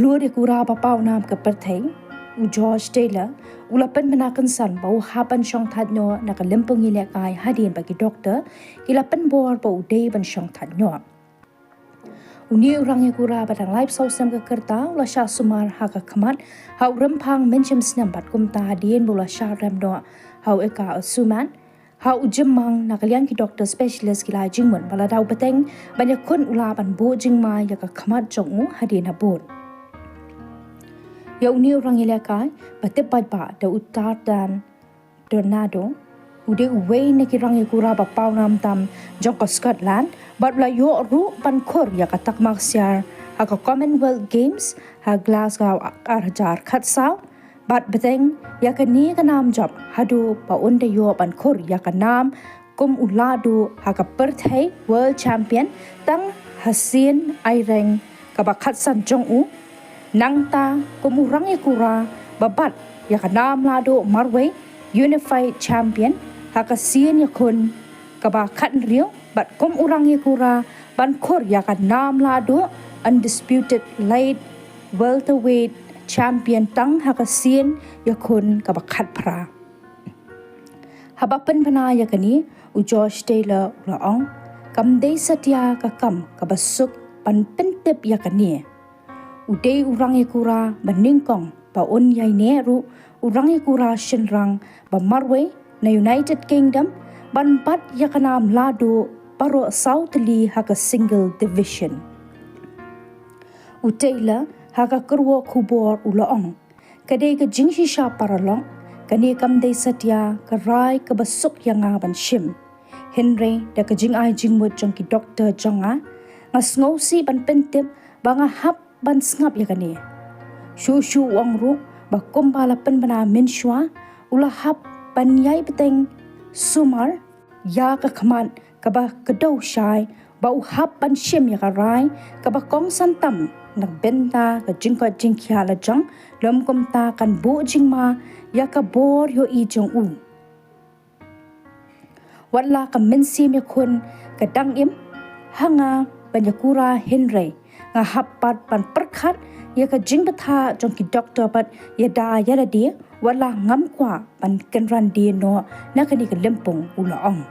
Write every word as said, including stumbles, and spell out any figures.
Bad ïa u kura ba paw nam ka pyrthei, u George Taylor, u la pynbna kynsan ba u hap ban shong thait noh na ka lympung ïalehkai hadien ba ki doktor ki la pynbor ba u dei ban shong thait noh. Une u rangïakura ba dang laiphew saw snem ka rta u la shah sumar ha ka khmat ha u rymphang mynshem snem bad kumta hadien ba u la shah rem noh ha u ïaka u sumat, ha u jymmang na ka liang ki doktor specialist ki la ai jingmut ba lada u bteng ban ïakhun u lah ban buh jingma ïa ka khmat jong u hadien habud. Ïa une u rangïalehkai ba tip paidbah da u Tartan Tornado, u dei uwei na ki rangïakura ba paw nam tam jong ka Scotland bad u la ïoh ruh ban khur ïa ka takma ksiar ha ka Commonwealth Games ha Glasgow ar hajar khatsaw, bad bteng ïa kane ka nam jop haduh ba un da ïoh ban khur ïa ka nam kum u lahduh ha ka pyrthei World Champion tang ha sien aireng kaba khatsan jong u. Nangta kum u rangïakura ba bat ïa ka nam lahduh marwei Unified Champion ha ka sien ïakhun kaba khathynriew, bad kum u rangïakura ban khur ïa ka nam lahduh Undisputed Light Welterweight Champion tang ha ka sien ïakhun kaba khatphra. Haba pynbna ïa kane, u George Taylor u la ong, kam dei satia ka kam kaba suk ban pyntip ïa kane. U dei u rangïakura ba nyngkong ba un ïaineh ruh u rangïakura shynrang ba marwei na United Kingdom ban bat ïa ka nam lahduh baroh saw tylli ha ka single division. U Taylor ha ka kyrwoh khubor u la ong, ka dei ka jingshisha paralok, kane kam dei satia ka rai kaba suk ïa nga ban shim. Hynrei da ka jingai jingmut jong ki doktor jong nga, nga sngewsih ban pyntip ba nga hap ban sngap ïa kane. Shuh shuh u ong ruh ba kumba la pynbna mynshuwa, u la hap ban ïai bteng sumar ïa ka khmat kaba kdew shai ba u hap ban shim ïa ka rai kaba kongsan tam na ka bynta ka jingkoit jingkhiah la jong, lym kumta kan buh jingma ïa ka bor ïohi jong u. Wat la ka mynsiem ïakhun ka dang im ha nga ban ïakura, hynrei nga hap pat ban pyrkhat ïa ka jingbthah jong ki doktor bad ïada ïa lade wat la ngam kwah ban kynran die noh na kane ka lympung, u la ong.